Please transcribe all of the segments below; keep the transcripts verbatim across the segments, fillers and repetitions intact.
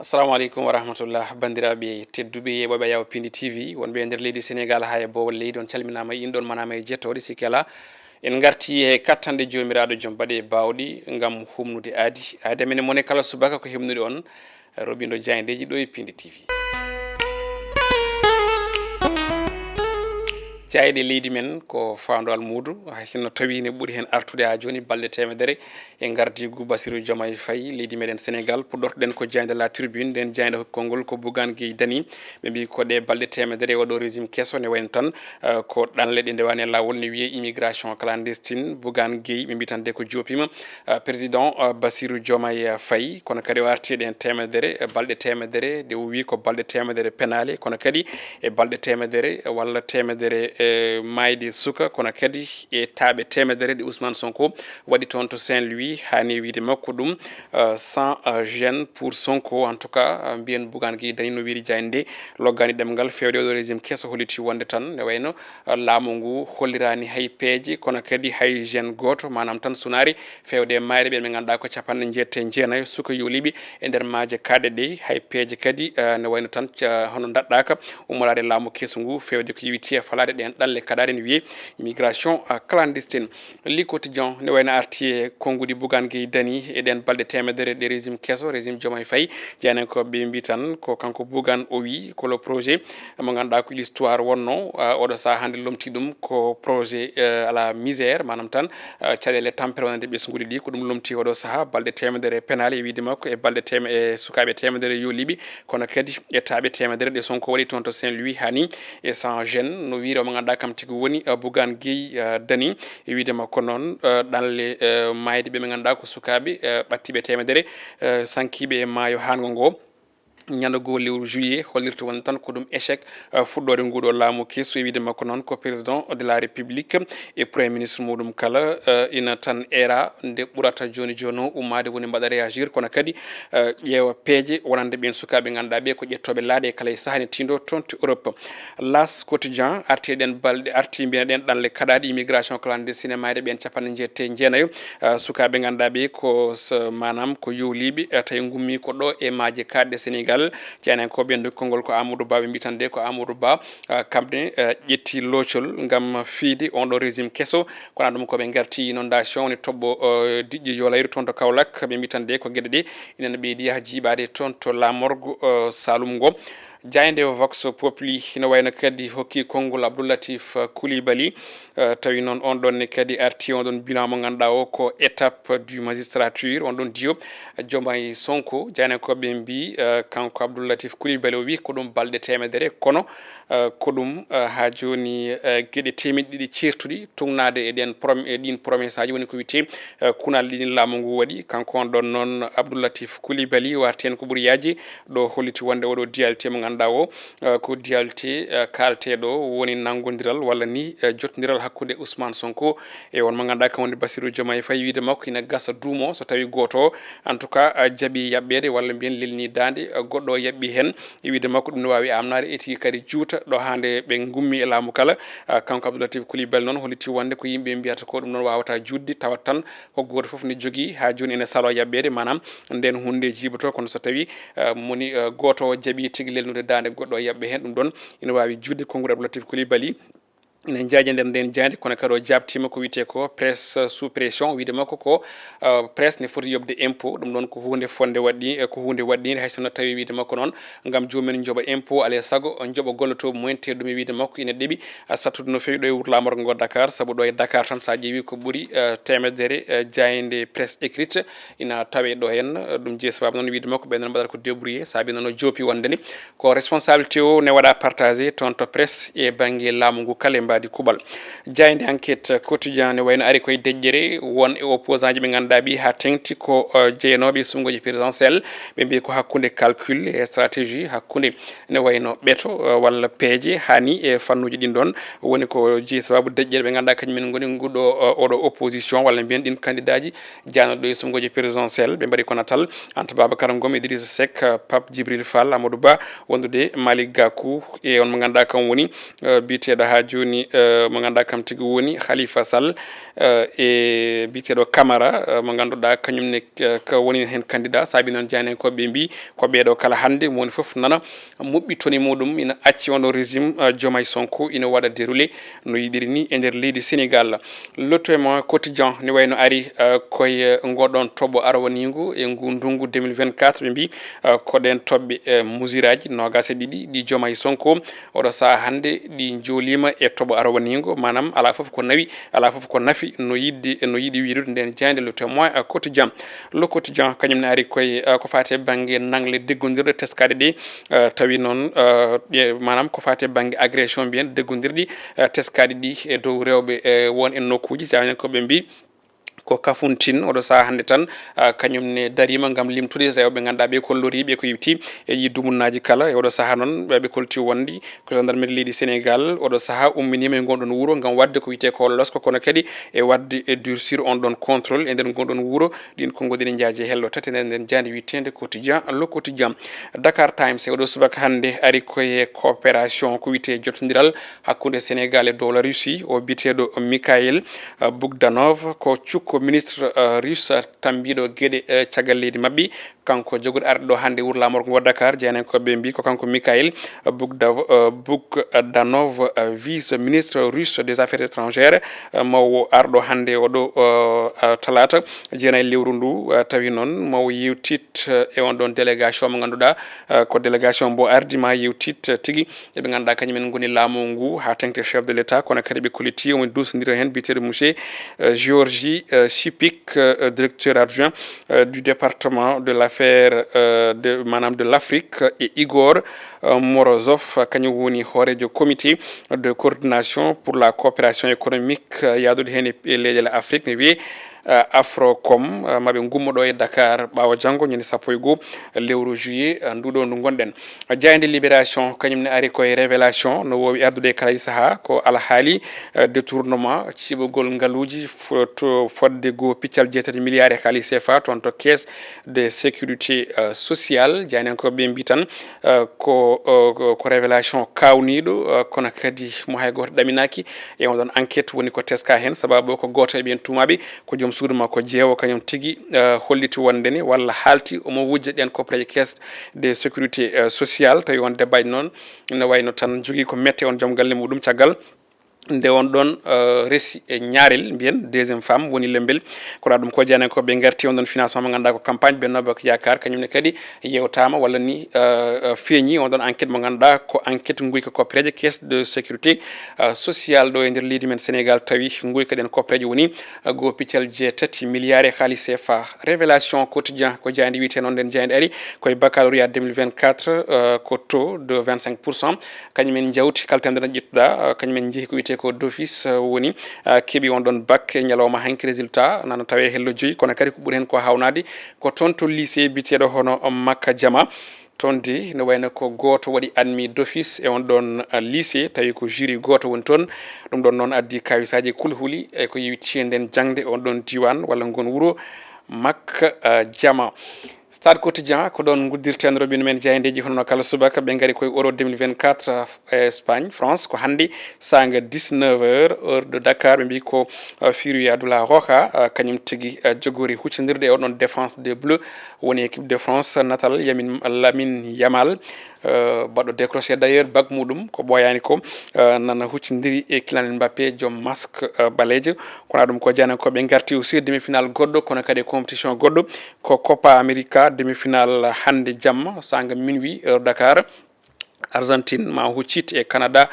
Assalamu aleykum wa rahmatullah, banndiraaɓe tedduɓe yeeɓooɓe Ayaw Pindi T V, wonɓe e nder leydi Senegaal haa e boowal leydi, on calminaama e inɗon manaama e jettooɗe, sikke alaa. En ngartii e kattanɗe Joomiraaɗo Jom baɗe baawɗe ngam humnude aadi. Aadi amen e mone kala subaka ko heɓnude on roɓindo jaayndeeji ɗo e Pindi T V. Jaaynde leydi men ko faandu almuudo, hay sinno tawii ne ɓuri heen artude haa jooni balɗe teemedere e ngardiigu Bassirou Diomaye Faye leydi meɗen Senegaal. Puɗɗortoɗen ko jaaynde La Tribune, nden jaaynde hokki konngol ko Bougane Gueye Dany. Ɓe mbii ko ɗe balɗe teemedere e oɗo régime keso, ne wayno tan, eh, ko ɗanle ɗe ndewaani e laawol, ne wiyee immigration clandestine. Bougane Gueye, ɓe mbii tan de ko joopiima, eh, président, eh, Bassirou Diomaye Faye, kono kadi o arti e ɗen teemedere, eh, balɗe teemedere, nde o wii ko balɗe teemedere penaale, kono kadi e balɗe teemedere walla teemedere, eh, maayde suka, kono kadi e taaɓe teemedere ɗe Ousmane Sonko waɗi toon to Saint-Louis. Haani wiyde makko ɗum, eh, sans, eh, gêne pour Sonko. En tout cas, eh, mbiyen Bougane Gueye Dany no wiiri jaaynde nde, loggaani ɗemngal feewde oɗo régime keso, holliti wonde tan ne wayno, eh, laamu ngu holliraani hay peeje, kono kadi hay gêne gooto, maanaam tan sunaare feewde e maayde ɓeen ɓe ngannduɗaa ko capanɗe njeetati e jeenayo suka yoliiɓe e nder maaje kaaɗɗe ɗe. Hay peeje kadi, eh, ne wayno tan ca-, hono ndaɗɗaaka ummoraade laamu keso ngu feewde ko yowiti e falaade ɗeen ɗanle kaɗaaɗe, ne wiyee immigration, eh, clandestine. Le Quotidien ne wayno arti e konnguɗi Bougane Gueye Dany e ɗeen balɗe teemedere ɗe régime keso, régime Diomaye Faye. Jeynankooɓe ɓe mbii tan ko kanko Bougane o wii ko le projet mo ngannduɗaa ko l'histoire wonno, ah, oɗo sahaa hannde lomti ɗum ko projet, eh, à la misère, maanaam tan, eh, caɗeele tampere wonande ɓesnguuji ɗi, ko ɗum lomti oɗo sahaa balɗe teemedere penaale e wiyde makko e balɗe teeme-, e sukaaɓe teemedere yoliiɓe, kono kadi e taaɓe teemedere ɗe Sonko waɗi toon to Saint-Louis. Haani e sans gêne, no wiiri mo ngannduɗaa kam tigi woni, eh, Bougane Gueye, eh, Dany. E wiyde makko noon, eh, ɗanle, eh, maayde ɓe ɓe ngannduɗaa ko sukaaɓe, eh, ɓattiiɓe teemedere, eh, sankiiɓe e maayo haango ngo. Ñande goo lewru juillet hollirta wonde tan ko ɗum échec, eh, fuɗɗoode nguɗo laamu keso. E wiyde makko noon ko président de la République e premier ministre muɗum kala, eh, ina tan era nde ɓurata jooni jooni o ummaade woni mbaɗa réagir, kono kadi, eh, ƴeewa peeje wonande ɓeen sukaaɓe ngannduɗaa ɓe ko ƴettooɓe laaɗe e kala e sahaa ne tindo toon to Europe. L'As Quotidien arti e ɗen balɗe, arti mbiyen ɗen ɗanle kaɗaaɗe immigration clandestine e maayde ɓeen capanɗe njeetati e jeenayo, ah, sukaaɓe ngannduɗaa ɓe ko s-, maanaam ko yowliiɓe, ah, tawi ngummi ko ɗo e maaje kaaɗɗe Senegaal. Jeynankooɓe ɓen ndokki konngol ko Amadou Ba, ɓe mbii tan de ko Amadou Ba, ah, kamɓe, ah, ƴetti loocol ngam fiide on ɗo régime keso. Kono ɗum ko ɓe ngarti inondation, woni toɓɓo, ah, diƴƴe yolayru toon to Kaolack. Ɓe mbii tan de ko geɗe ɗe ina ɓeydi yaha jiiɓaade toon to laamorgo, ah, Saloum ngo. Jaaynde Vox Populi ina wayno kadi hokki konngol Abdoulatif Coulibaly. Eh, tawi noon on ɗon ne kadi arti on ɗon bilan mo ngannduɗaa o ko étape du magistrature, on ɗon diyo, eh, Diomaye Sonko. Jeynankooɓe mbii, eh, kanko Abdoulatif Coulibaly o wii ko ɗum balɗe teemedere, kono, eh, ko ɗum, eh, haa jooni, eh, geɗe teemeɗɗe ɗiɗi ceertuɗi tugnaade e ɗen prom-, e ɗin promesse aji woni ko wiyetee, eh, kunal ɗin laamu ngu waɗi. Kanko on ɗon noon Abdoulatif Coulibaly o arti heen ko ɓuri yaaji, ɗo holliti wonde oɗo dualité mo ngannduɗaa o, eh, ko dualité, eh, kaalteeɗo woni nanngondiral walla ni, eh, jottondiral hakkunde Ousmane Sonko e on mo ngannduɗaa kam woni Bassirou Diomaye Faye. Wiyde makko ina gasa duumo so tawi gooto o, en tout cas, eh, jaɓi yaɓɓeede walla mbiyen lelni daande, eh, goɗɗo o yaɓɓi heen. E wiyde makko ɗum ne waawi amnaade e tigi kadi juuta ɗo haa nde ɓe ngummi e laamu kala. Eh, kanko Abdoulatif Coulibaly noon holliti wonde ko yimɓe mbiyata ko ɗum noon waawata juutde, tawat tan ko gooto fof ne jogii haa jooni ene saloo yaɓɓeede, maanaam ndeen huunde jiiboto, kono so tawii, eh, moni, eh, gooto o jaɓii tigi lelnude daande goɗɗo o yaɓɓe heen, ɗum ɗoon ina waawi juutde. Konngol Abdoulatif Coulibaly ina jaaje nder ndeen jaaynde, kono kadi o jaabtiima ko wiyetee ko presse sous pression, wiyde makko ko, eh, presse ne foti yoɓde impôt, ɗum ɗoon ko huunde fotnde waɗɗi-, eh, ko huunde waɗɗiinde, hay sinno tawii wiyde makko noon ngam joomum en njoɓa impôt, alaa e sago njoɓa gollotooɓe mumen, te ɗum e wiyde makko ina ɗeɓi, ah, sattude no feewi ɗo e wuro laamorgo ngo Dakar, sabu ɗo e Dakar tan, so a ƴeewii ko ɓuri, eh, teemedere, eh, jaaynde presse écrite ina tawee ɗo heen. Eh, ɗum jeyi sabaabu noon wiyde makko ɓe noon mbaɗata ko débrouillé, saabi noon o joopi wonde ne ko responsabilité o ne waɗa partagé toon to presse e bannge laamu ngu kala e mbaadi kuuɓal. Jaaynde Enquête Quotidien ne wayno ari koye deƴƴere won e opposant ji ɓe ngannduɗaa ɓe haa teŋti ko, eh, jeyanooɓe e suɓngooji présidentiel. Ɓe mbii ko hakkunde calcul e stratégie, hakkunde ne wayno ɓeto, eh, walla peeje, haa ni e fannuuji ɗin ɗoon. Woni ko jeyi sabaabu deƴƴere ɓe ngannduɗaa kañum en ngoni nguɗo, eh, oɗo opposition walla mbiyen ɗin kandidaaji jaanooɗo e suɓngooji présidentiel. Ɓe mbaɗi ko natal Anta Babacar Ngom, Idrissa Seck, eh, Pape Djibril Fall, Amadou Ba, wondude Malick Gakou e on mo ngannduɗaa kam woni, eh, biyeteeɗo haa jooni eh, mo ngannduɗaa kam tigi woni Khalifa Sall, eh, e biyeteeɗo Camara, eh, mo ngannduɗaa kañum ne, eh, ko woni heen candidat. Saabi noon, jaayndiyankooɓe mbi ko ɓeeɗo kala hannde, mo woni fof nana moɓɓi toni muɗum ina acci on ɗo régime, eh, Diomaye Sonko ina waɗa déroulé no yiɗiri ni e nder leydi Sénégal. Le Témoin Quotidien ne wayno ari, eh, koye ngoɗon toɓo arwaniingo e ngu ndungu deux mille vingt-quatre, ɓe mbi, eh, ko ɗen toɓɓe, eh, mesure aji noogas e ɗiɗi ɗi Diomaye Sonko oɗo sahaa hannde ɗi njooliima e toɓo arwaniingo, maanaam alaa fof ko nawi, alaa fof ko nafi no yiɗde, no yiɗi wiyrude nden jaaynde Le Témoin, eh, Quotidien. Le Quotidien kañum ne ari koye, eh, ko faati e bannge nangle deggondirɗe teskaaɗe ɗe, eh, tawi noon, eh, ɗe, maanaam ko faati e bannge agression mbiyen deggondirɗi, eh, teskaaɗi ɗi e dow rewɓe, eh, won e nokkuuji, jaayndiyankooɓe mbi ko Kafountine, oɗo sahaa hannde tan, ah, kañum ne dariima ngam limtude rewɓe ngannduɗaa ɓe ko loriiɓe, ko yewti e ɗi dumunnaaji kala. E oɗo sahaa noon, ɓe ɓe kolti wonde ko gendarmerie leydi Sénégal oɗo sahaa umminiima e ngon ɗon wuro ngam waɗde ko wiyetee ko losko, kono kadi e waɗde e durcir on ɗon contrôle e nder ngon ɗon wuro. Ɗin konnguɗi ne njaaji e hello tati e nder nden jaaynde wiyeteende Quotidien, Le Quotidien. Dakar Times e oɗo subaka hannde ari koye coopération ko wiyetee jottondiral hakkunde Sénégal e dowla Russie. O biyeteeɗo Mikhail, eh, Bogdanov ko cukko ministre, eh, russe tambiiɗo geɗe, eh, caggal leydi maɓɓe. Kanko joguɗo arde ɗo hannde wuro laamorgo ngo Dakar, jaayndiyankooɓe mbi ko kanko Mikhail Bogdav-, eh, Bogdanov, eh, vice-ministre russe des affaires étrangères, eh, mawo arɗo hannde oɗo, eh, eh, talaata jeenayi lewru ndu, eh, tawi noon mawo yewtit, eh, e on ɗon délégation mo ngannduɗaa, eh, ko délégation mbo ardi ma yewtit, eh, tigi e ɓe ngannduɗaa kañum en ngoni laamu ngu haa teŋti chef de l'État, kono kadi ɓe kolliti omo duusondira heen biyeteeɗo monsieur, eh, Georgi, eh, Chipik, eh, directeur adjoint, eh, du département de l'affaire, eh, de, maanaam de l'Afrique, e Igor, eh, Morozov, eh, kañum woni hooreejo comité de coordination pour la coopération économique, eh, yaadude heen e, e leyɗeele Afrique, ne wiyee, eh, Afrocom, eh, maɓe ngummo ɗo e Dakar ɓaawo janngo, ñande sappo e goo lewru juillet, eh, nduɗo ndu ngonɗen. Jaaynde Libération, kañum ne ari koye révélation, no woowi ardude e kala e sahaa, ko alhaali, eh, détournement, ciɓogol ngaluuji fo-, to fodde goo piccal jeetati milliards e haalis C F A toon to caisse de sécurité, eh, sociale. Jaayndiyankooɓe mbi tan, eh, ko, eh, ko, ko révélation kaawniiɗo, eh, kono kadi mo hay gooto ɗaminaaki e on ɗon enquête woni ko teska heen, sababu ko gooto e ɓeen tuumaaɓe ko joom suudu makko jeewo, kañum tigi, eh, holliti wonde ne walla haalti omo wujja ɗeen koppareeje caisse de sécurité, eh, sociale, tawi on debbo noon ene wayno tan jogii ko mette on joom galle muɗum caggal nde on ɗon, eh, resi e ñaarel, mbiyen deuxième femme woni lembel. Kono ɗum ko jaayndiyankooɓe ngarti on ɗon financement mo ngannduɗaa ko campagne Benno Bokk Yaakaar, kañum ne kadi yewtaama walla ni, eh, eh, feeñi on ɗon enquête mo ngannduɗaa ko enquête nguyka koppareeje caisse de sécurité, eh, sociale ɗo e nder leydi men Sénégal, tawi nguyka ɗen koppareeje woni, eh, goo piccal jeetati milliards e haalis C F A. Révélation Quotidien ko jaaynde wiyetee noon nden jaaynde ari koye baccalauréat deux mille vingt-quatre, eh, ko taux de vingt-cinq pour cent. Kañum en njawti kala temedere ƴettuɗaa, eh, kañum en njehi ko wiyetee ko d'office, eh, woni, eh, keɓi on ɗon bac e ñalawma hanki résultat nana tawee hello joyi, kono kadi ko ɓuri heen ko haawnaade ko toon to lycée biyeteeɗo hono Makka Jama. Toon de no wayno ko gooto waɗi admis d'office e on ɗon, eh, lycée, tawi ko jury gooto woni toon. Ɗum ɗon noon addi kawisaaji kulhuli e ko yewti e nden jaŋde on ɗon diiwaan walla ngon wuro Makka, eh, Jama. Stade Quotidien, ko ɗoon nguddirten roɓɓe men jaayndeeji hono no kala subaka. Ɓe ngari koye Euro deux mille vingt-quatre, eh, Espagne, France, ko hannde saanga dix-neuf heures, heure de Dakar. Ɓe mbi ko, eh, Furia de la Roja, eh, kañum tigi, eh, jogori huccindirde e oɗon défense des Bleus, woni équipe de France, natal Yamin, Lamine Yamal, eh, baɗɗo décroché d'ailleurs bac muɗum, ko ɓooyaani ko, eh, nana huccindiri e Kylian Mbappé, joom masque, eh, ɓaleejo. Kono ɗum ko jaayndiyankooɓe ngarti aussi demi-finale goɗɗo, kono kadi e compétition goɗɗo, ko Copa America, demi-finale hannde jamma, saanga minuit, heure Dakar. Argentine ma huccit e Canada,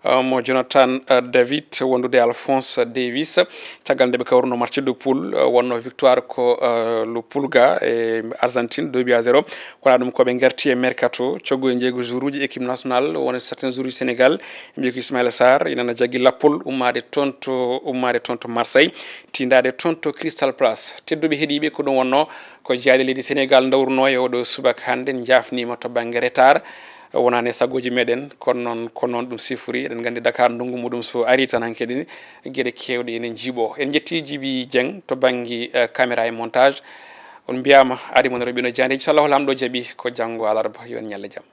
eh, mo Jonathan, eh, David wondude Alphonse Davies. Caggal nde ɓe kawruno match de poule, eh, wonno victoire ko, eh, le Pulga e Argentine, deux buts à zéro. Kono ɗum ko ɓe ngarti e mercato, coggu e njeeygu joueuruuji équipe nationale, woni certains joueuruuji Sénégal, mbiyi ko Ismaïla Sarr, ina na jaggi lappol ummaade toon to, ummaade toon to Marseille, tiindaade toon to Crystal Palace. Tedduɓe heɗiiɓe, ko ɗum wonno ko jaaynde leydi Sénégal ndawruno e oɗo subaka hannde, njaafniima to bannge retard. Wonaani e sagooji meɗen, kono noon, ko noon ɗum sifori. Eɗen nganndi Dakar ndunngu muɗum so arii tan hankadi geɗe keewɗe ene njiiɓoo. En njettii Jibi Dieng to bannge, eh, caméra e montage. On mbiyaama, aadi mon Robino Dieng. Inchallahu Laamɗo jaɓi ko janngo alarba. Yo on ñalle jam.